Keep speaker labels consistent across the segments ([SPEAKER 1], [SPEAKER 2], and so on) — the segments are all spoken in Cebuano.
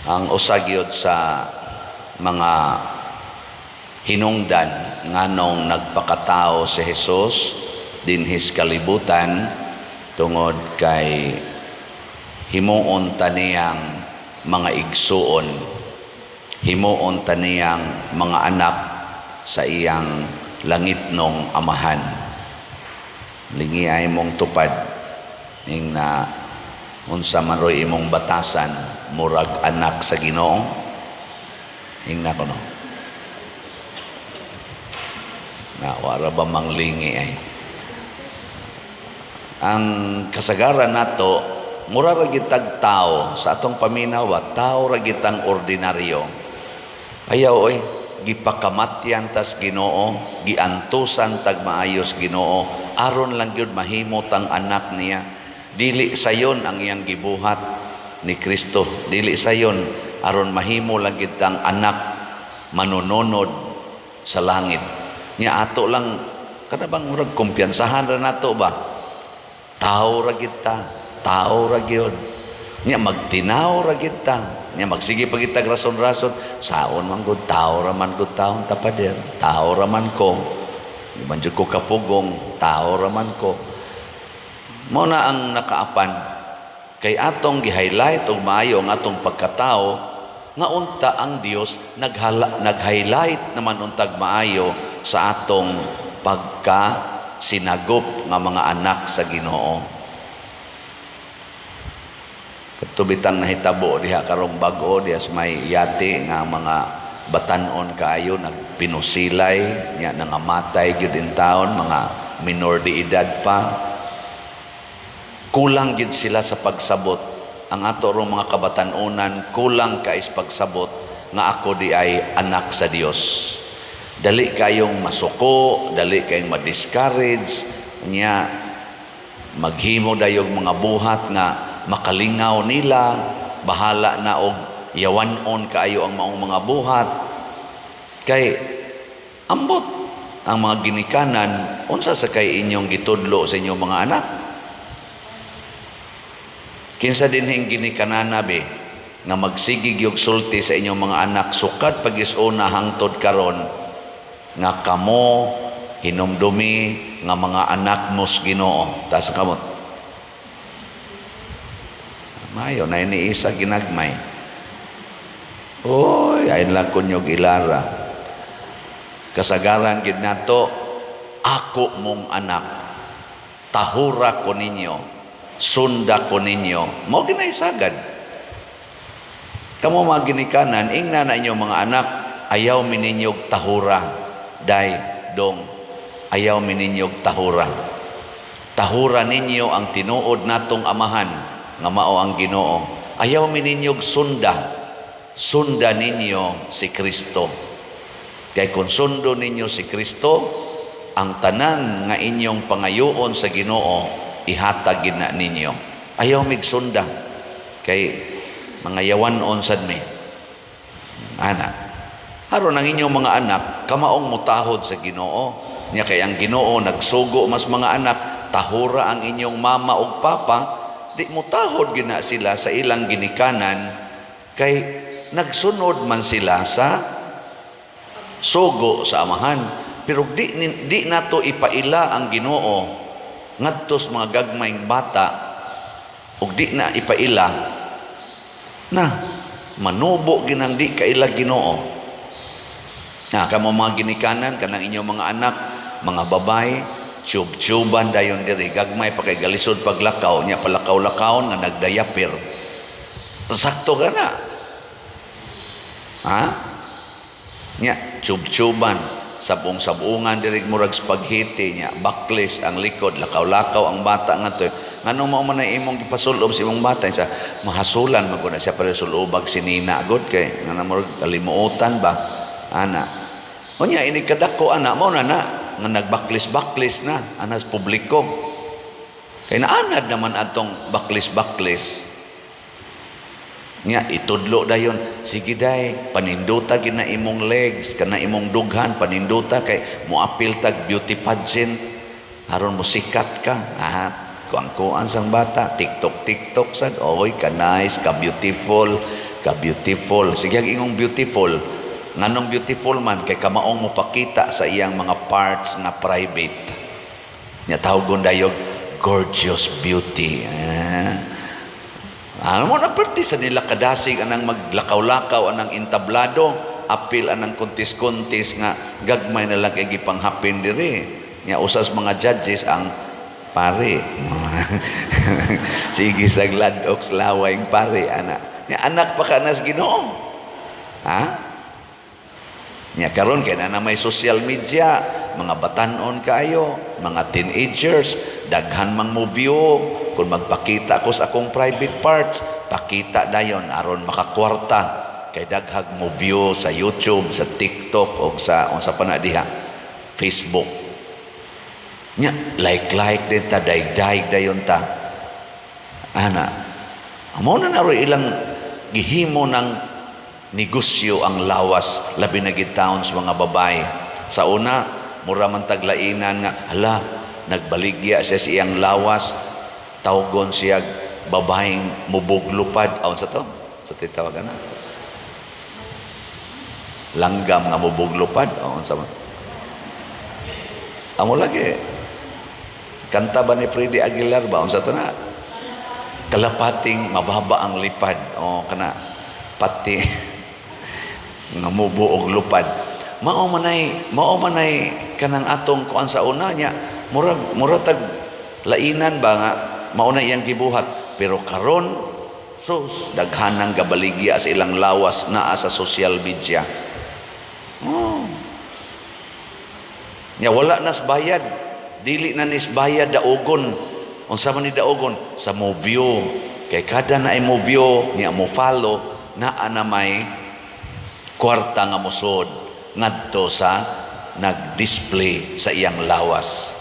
[SPEAKER 1] Ang usa gyud sa mga hinungdan nganong nagpakatao si Jesus dinhis kalibutan, tungod kay himuon ta niyang mga igsuon, himuon ta niyang mga anak sa iyang langitnong Amahan. Lingi ay mong tupad ing na unsa man roy imong batasan, murag anak sa Ginoo. Ingna kuno na wara ba manglingi ay ang kasagaran nato, mura ra gitag tao sa atong paminaw, tao ra gitang ordinaryo. Ayaw oy, gipakamatyan tas Ginoo, giantusan tag maayos Ginoo aron lang gyud mahimo tang anak niya. Dili sayon ang iyang gibuhat ni Kristo, dili sayon, aron mahimo lang gid tang anak manunonod sa langit nya. Ato lang kada bang murag kumpiyansahan ra nato ba, tao ra gid ta, tao ra gyud nya, magtinaw ra gid ta nya, magsige pa gid tag rason-rason, saon man gud, tao ra man gud taon ta, pader, tao ra man ko, di man jud ko kapugong, tao ra man ko. Mao na ang nakaapan kay atong gi-highlight og maayo ang atong pagkatao, nga unta ang Dios nag-highlight naman untag maayo sa atong pagka sinagop nga mga anak sa Ginoo. Katubitang nahitabo diha karong bag-o diha sa may yate nga mga batan-on kaayo nagpinusilay nya, nangamatay gyud in taon, mga minor de edad pa. Kulang gyud sila sa pagsabot. Ang ato rong mga kabatan-onan kulang kay pagsabot nga ako di ay anak sa Dios. Dali kayong masuko, dali kayong ma-discourage nya, maghimo dayog mga buhat nga makalingaw nila, bahala na og yawan-on kaayo ang maong mga buhat. Kay ambot ang mga ginikanan, unsa sa kay inyong gitudlo sa inyong mga anak? Kinsa dinhing ginikanana be nga magsigig yung sulti sa inyong mga anak sukad pag-isuna hangtod karon nga kamo hinumdumi nga mga anak mos Ginoo? Taas kamot. Mayo na ini isa ginagmay. Oy, ayon lang kunyog ilara. Kasagaran gid nato, ako mong anak, tahura ko ninyo, sunda ko ninyo. Mao ginaysagad. Kamo mga ginikanan, ingna na inyong mga anak, ayaw mininyog tahura. Day, dong, ayaw mininyog tahura. Tahura ninyo ang tinuod natong Amahan, nga mao ang Ginoo. Ayaw mininyog sunda. Sunda ninyo si Kristo. Kay kung sundo ninyo si Kristo, ang tanan nga inyong pangayoon sa Ginoo, ihatag gid na ninyo. Ayaw mig sunda. Kay mga yawan-on sad mi. Ana. Aron ang inyong mga anak kamaong mutahod sa Ginoo. Nya kay ang Ginoo nagsugo mas mga anak, tahura ang inyong mama ug papa, di mutahod gina sila sa ilang ginikanan kay nagsunod man sila sa sugo sa Amahan. Pero di nato ipaila ang Ginoo ngadto sa mga gagmayng bata, ug di na ipaila na manubo ginang di kaila Ginoo. Na kamo mga ginikanan, kanang inyong mga anak, mga babay, tube-tuban dayon diri, gagmay pa kay galisod paglakaw nya, palakaw-lakawon nga nagdayapir. Sakto ka na. Ha? Nya tube-tuban, sabong-sabungan diri murag spaghetti nya, baklis ang likod, lakaw-lakaw ang bata nga to. Ngano mao man ay imong gipasulob sa imong bata sa mahasulan man gud na siya para sulubag si nina gud kay ngano murag kalimuotan ba ana. Unya ini kadako ana mao na na nga nagbaklis-baklis na anas publiko. Kay naanad naman atong baklis-baklis. Nya itudlo dayon, sige day, paninduta gid na imong legs, kana imong dughan paninduta kay moapil tag beauty pageant aron mo sikat ka. Ah, kuang-kuan sang bata, TikTok TikTok sad, oy ka nice, ka beautiful, Ka beautiful. Sige, ang ingong beautiful. Nganong beautiful man? Kay kamaong mo pakita sa iyang mga parts nga private. Nya tawgon dayog gorgeous beauty. Eh. Ano mo na perti sa nila kadasig anang maglakaw-lakaw anang entablado, apil anang kontis-kontis nga gagmay na lang kay gipanghapin diri. Nya usas mga judges ang pare. Sige sa gladok laway pare ana. Nya anak pa ka nas Ginoo. Ha? Nya karon kay na may social media, mga batanon kaayo, mga teenagers, daghan mang mo view. Kung magpakita ko sa akong private parts, pakita dayon aron makakwarta kay daghag mo view sa YouTube, sa TikTok o sa unsa pa na diha, Facebook. Nya like like din ta, daig-daig dayon ta. Ana, mo na naroy ilang gihimo ng negosyo ang lawas, labi na gid taon sa mga babae. Sa una, mura man taglainan nga, hala, nagbaligya siya sa iyang lawas, tawgon siya babaeng mubuglupad. Aon sa to? Sa titawagan na? Langgam nga mubuglupad. Aon sa amo lagi. Kanta ba ni Freddie Aguilar ba? Aon sa to na? Kalapating mababa ang lipad. O, kana. Pati nga mubuog lupad. Mao manay kanang atong kuan sa una niya. Murag murag tag lainan ba nga mao na iyang gibuhat, pero karon sus, daghanang gabaligya sa ilang lawas naa sa social media. Oh. Nya wala nas bayad, dili na nis bayad daugon. Unsa man ni daugon? Sa mo view. Kay kada na ay mo view niya, mo follow, naa na may kwarta nga mosod ngadto sa nag-display sa iyang lawas.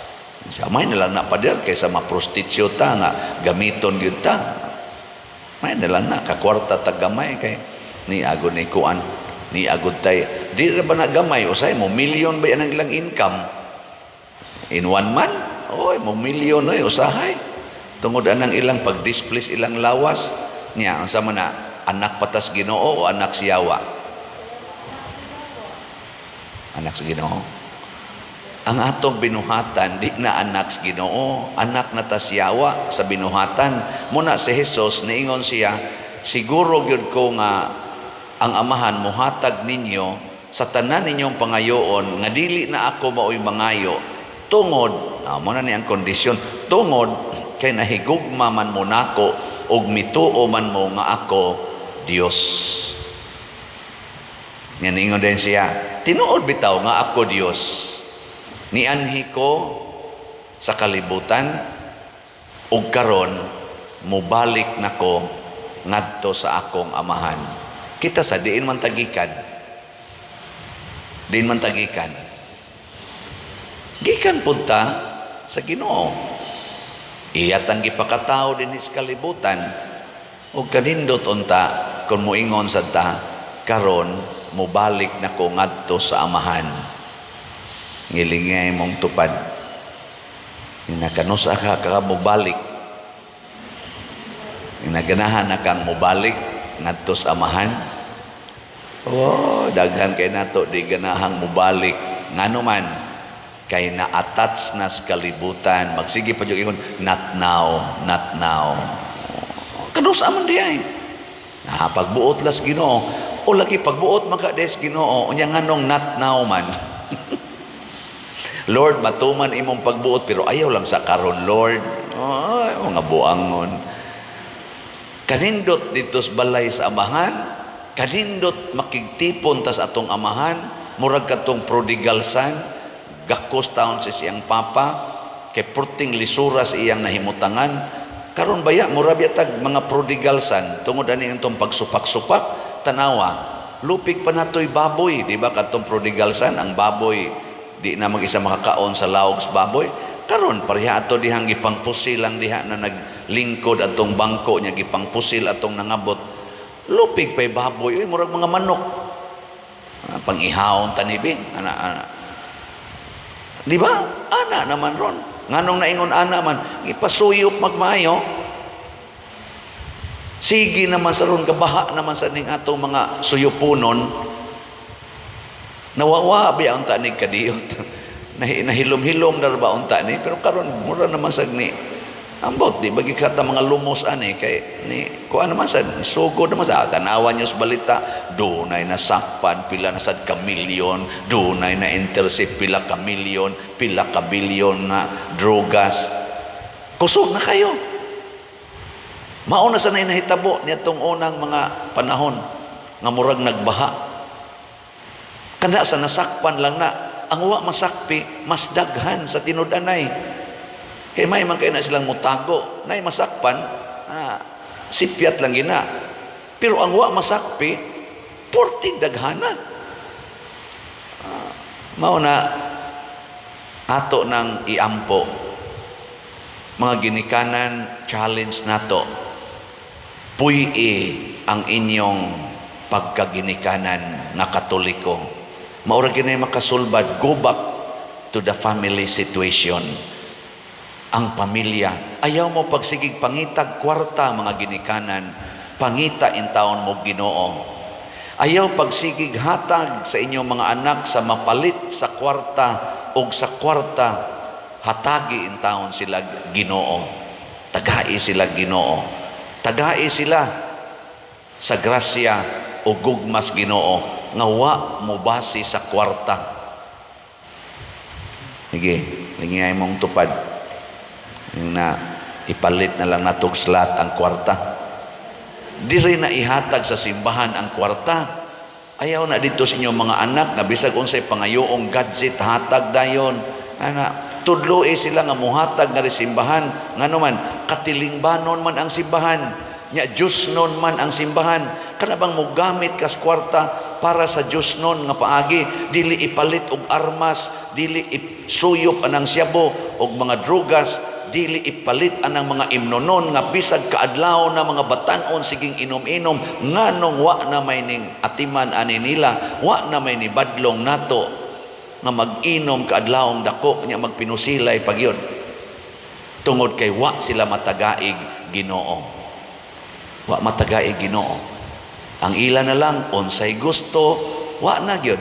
[SPEAKER 1] Sa may na lang na pader kaysa ma-prostitute ta nga gamiton gyud ta. May na lang na kakwarta tag gamay kay ni agod ni kuan ni agod tay. Di ra ba na gamay? Usay mo milyon ba yan ang ilang income in one month? Oy, mo milyon oy usahay. Tungod anang ilang pag-display sa ilang lawas niya, ang sama na anak patas Ginoo o anak siyawa? Anak sa Ginoo. Ang atong binuhatan di na anak sa Ginoo, anak na tasyawa sa binuhatan. Muna si Jesus niingon siya, siguro gyud ko nga ang Amahan muhatag ninyo sa tanan ninyong pangayoon nga dili na ako maoy mangayo, tungod mo na ni ang kondisyon, tungod kay nahigugma man mo nako ug mituo man mo nga ako Dios. Nga niingon din siya, tinuod bitaw nga ako Dios, nianhi ko sa kalibutan ug karon mobalik nako ngadto sa akong Amahan. Kita sa diin man tagikan. Diin man tagikan. Gikan punta sa Ginoo. Iya tang gipakatao dinhi sa kalibutan ug kanindot unta kung moingon sad ta, karon mobalik nako ngadto sa Amahan. Ngilingay mong tupad. Inakanusa ka ka mobalik. Inaganahan na kang mobalik ngadto sa Amahan. Oh, daghan kay nato di ganahang mobalik. Ngano man kay na-attach na sa kalibutan. Magsige pa jud ingon, not now, not now. Kanusa man di ay. Ah, pagbuot las Ginoo. O lagi pagbuot maka des Ginoo, unya nganong not now man? Lord, matuman imong pagbuot pero ayaw lang sa karon, Lord. Ay, mga buangon. Kanindot dito sa balay sa Amahan, kanindot makigtipon tas atong Amahan, murag katong prodigal son, gakos taon sa siyang papa, kay purting lisura sa iyang nahimutangan. Karon baya, mura biya tag mga prodigal son, tungod ani ang itong pagsupak-supak, tanawa, lupig pa nato'y baboy, di ba katong prodigal son, ang baboy, di na mag-isa makakaon sa lawog sa baboy. Karon pareha ato dihang gipangpusil lang diha na naglingkod atong bangko niya, gipangpusil atong nangabot. Lupig pa'y baboy, uy, murag mga manok. Ah, pang-ihawon tanibi, ana, ana. Di ba? Ana naman ron. Nganong naingon ana man, ipasuyop magmayo. Sige naman sa ron, kabaha naman sa ning atong mga suyupunon. Nawawa biya unta ni kadiyot. Nahilom-hilom na ba unta ni, pero karon mura naman sad ni ambot di bagi kata mga lumos ani kay ni kuan naman sad, sugod naman sa tanawan niyo sa balita, dunay nasakpan pila na sad ka milyon, dunay na intercept pila ka milyon, pila ka bilyon nga drogas. Kusog na kayo. Mao na sa nahitabo niadtong unang mga panahon nga murag nagbaha. Kana sa nasakpan lang na, ang wa masakpi mas daghan sa tinud-anay. Kay may man kay na silang mutago, nay masakpan, sipyat lang gina. Pero ang wa masakpi, porting daghana. Mao na ato nang iampo. Mga ginikanan, challenge nato. Puy-i ang inyong pagkaginikanan nga Katoliko. Mao ra gyud makasulbad, go back to the family situation. Ang pamilya, ayaw mo pagsigig pangitag kwarta, mga ginikanan, pangita in taon mo Ginoo. Ayaw pagsigig hatag sa inyong mga anak sa mapalit sa kwarta og sa kwarta, hatagi in taon sila Ginoo. Tagai sila Ginoo. Tagai sila sa grasya o gugmas Ginoo nga wa mo base sa kwarta. Sige, lingay mong tupad. Yung na ipalit na lang natog slot ang kwarta. Diri na ihatag sa simbahan ang kwarta. Ayaw na dito sa inyong mga anak nga bisag unsay pangayoong gadget hatag dayon. Ana, tudloe sila nga muhatag nga simbahan. Ngano man katilingbanon man ang simbahan. Nya Diyosnon man ang simbahan. Kana bang mogamit kas kwarta para sa Diyosnon nga paagi, dili ipalit og armas, dili isuyop anang siyabo og mga drogas, dili ipalit anang mga imnonon nga bisag kaadlaw na mga batan-on siging inom-inom, nganong wa na may ning atiman ani nila, wa na may ni badlong nato nga mag-inom kaadlawong dako nya magpinusilay pagyon tungod kay wa sila matagaig Ginoo. Wa matagaig Ginoo. Ang ila na lang unsay gusto, wa na gyud.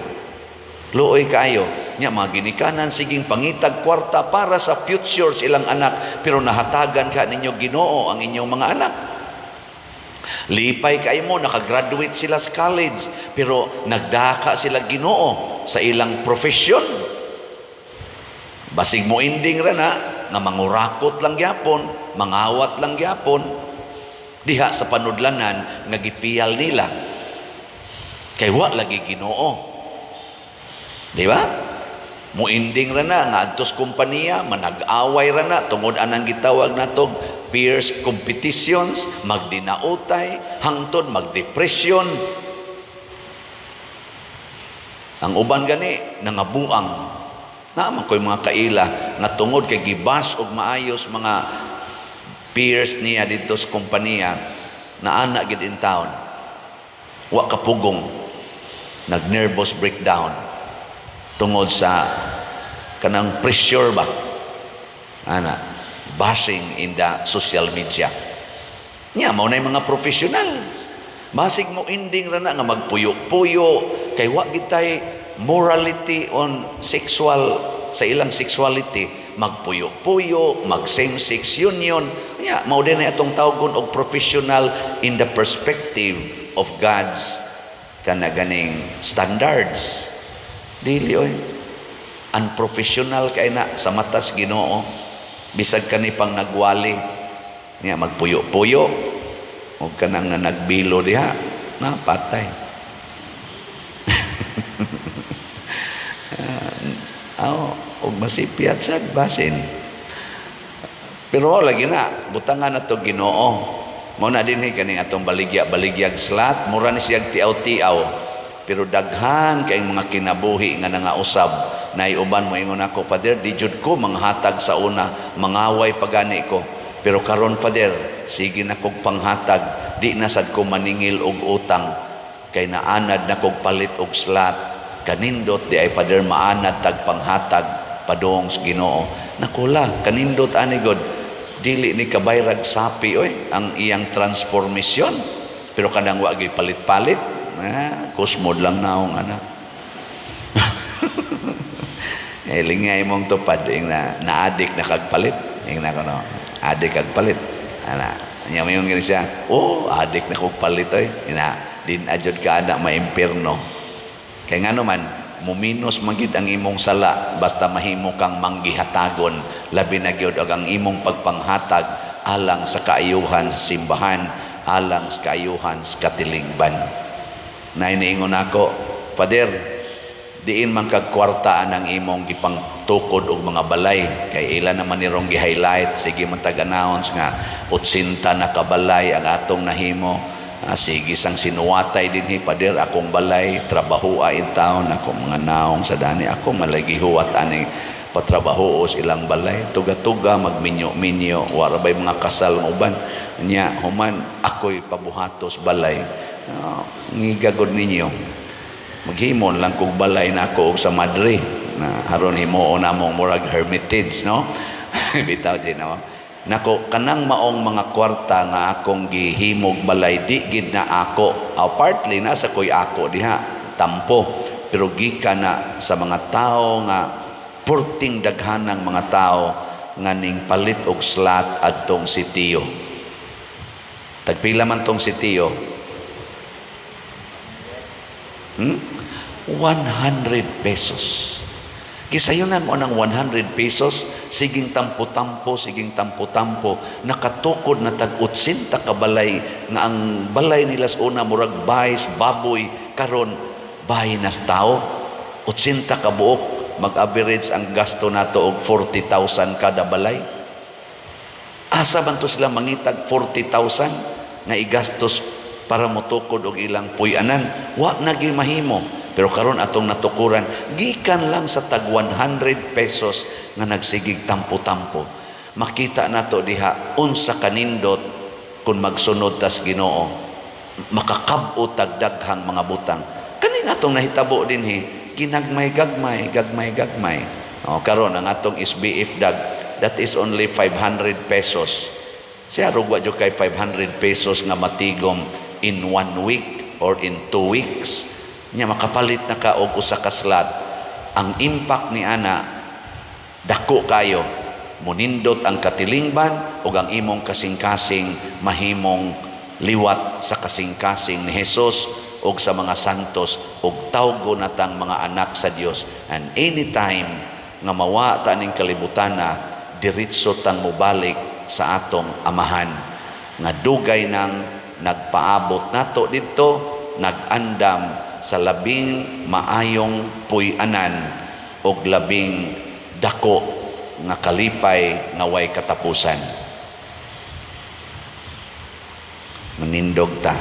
[SPEAKER 1] Luoy kaayo. Nya mga ginikanan siging pangitag kwarta para sa future sa ilang anak, pero nahatagan ka ninyo Ginoo ang inyong mga anak. Lipay kaayo mo nakagraduate sila sa college, pero nagdaka sila Ginoo sa ilang profession. Basig mo ending ra na nga mangurakot lang gyapon, mangawat lang gyapon diha sa panudlanan nga gipiyal nila. Kay wa lagi Ginoo. Di ba? Muinding ra na nga adtos kompanya, manag-away ra na tungod anang gitawag natog peers competitions, magdinautay, hangtod magdepresyon. Ang uban gani nangabuang. Naa man koy mga kaila nga tungod kay gibash og maayos mga peers niya didto sa kompanya, na ana gid in town. Wa kapugong, nag-nervous breakdown tungod sa kanang pressure ba, ana, bashing in the social media. Nya mao na mga professional. Basig mo ending ra na nga magpuyo-puyo kay wa gitay morality on sexual sa ilang sexuality, magpuyo-puyo, mag same-sex union. Nya mao din na atong tawgon og professional in the perspective of God's kana ganing standards. Dili oy. Unprofessional kay na sa matas Ginoo. Bisag kani pang nagwali nya magpuyo-puyo og kanang nga nagbilo diha na patay. Aw, og masipyat sad basin. Pero lagi na butangan na to Ginoo. Mao na dinhi kaning atong baligya-baligyag slot, mura ni siyag tiaw-tiaw. Pero daghan kay mga kinabuhi nga nangausab. Naiuban mo ingon ako, Father, di jud ko manghatag sa una, mangaway pagani ko. Pero karon, Father, sige na kog panghatag, di na sad ko maningil og utang kay naanad na kog palit og slot. Kanindot di ay, Father, maanad tag panghatag padung sa Ginoo. Nakula, kanindot ani god. Dili ni kabayrag sapi oy ang iyang transformation. Pero kanang wa gyud palit-palit, ah, kusmod lang naong ana. Eh, lingay mong tupad ing na naadik na kagpalit. Ing na kono, adik kagpalit. Ana, nya mayon gani siya. Oh, adik na kog palit oy. Ina, din ajud ka ana maimpierno. Kay ngano man muminos man gid ang imong sala basta mahimo kang manggihatagon, labi na gyud og ang imong pagpanghatag alang sa kaayuhan sa simbahan, alang sa kaayuhan sa katilingban. Nainiingon ako, "Father, diin man kag kwarta ang imong gipangtukod og mga balay?" Kay ila naman nirong gi-highlight, sige man tag-announce nga 80 na ka balay ang atong nahimo. Ah, sige sang sinuwatay dinhi, "Pader, akong balay trabaho in town ako mga naong sa dani ako malagi huwat ani patrabaho sa ilang balay, tuga-tuga magminyo-minyo, wara bay mga kasal ng uban nya human ako'y pabuhatos balay." Ngigagod ninyo, maghimon lang kog balay na ako og sa madre na aron himuon namong murag hermitage, no? Bitaw di no. Nako, kanang maong mga kwarta nga akong gihimog balay, di gid na ako. Partly nasa koy ako diha tampo, pero gikan na sa mga tao nga purting daghanang mga tao nga ning palit og slot adtong sitio. Tagpila man tong sitio? 100 pesos. Kisayunan mo ng 100 pesos, siging tampo-tampo, siging tampo-tampo, nakatukod na tag 80 ka balay, nga ang balay nila sa una murag bays, baboy, karon bahay nas tao, 80 ka buok, mag-average ang gasto nato og 40,000 kada balay. Asa man to sila mangitag 40,000 nga igastos para motukod og ilang puy-anan? Wa na gyud mahimo. Pero karon atong natukuran gikan lang sa tag 100 pesos nga nagsigig tampo-tampo. Makita nato diha unsa kanindot kung magsunod tas Ginoo. Makakab-o tag daghang mga butang. Kaning atong nahitabo dinhi, ginagmay-gagmay, gagmay-gagmay. O karon ang atong SBF dag, that is only 500 pesos. Siya rugwa jud kay 500 pesos nga matigom in 1 week or in 2 weeks. Nya makapalit na ka og usa ka slot. Ang impact ni ana dako kayo. Munindot ang katilingban ug ang imong kasing-kasing mahimong liwat sa kasing-kasing ni Jesus ug sa mga santos ug tawgo natang mga anak sa Dios. And anytime nga mawa ta ning kalibutana, diretso tang mobalik sa atong amahan nga dugay nang nagpaabot nato didto, nag-andam sa labing maayong puy-anan og labing dako nga kalipay nga way katapusan. Manindog ta.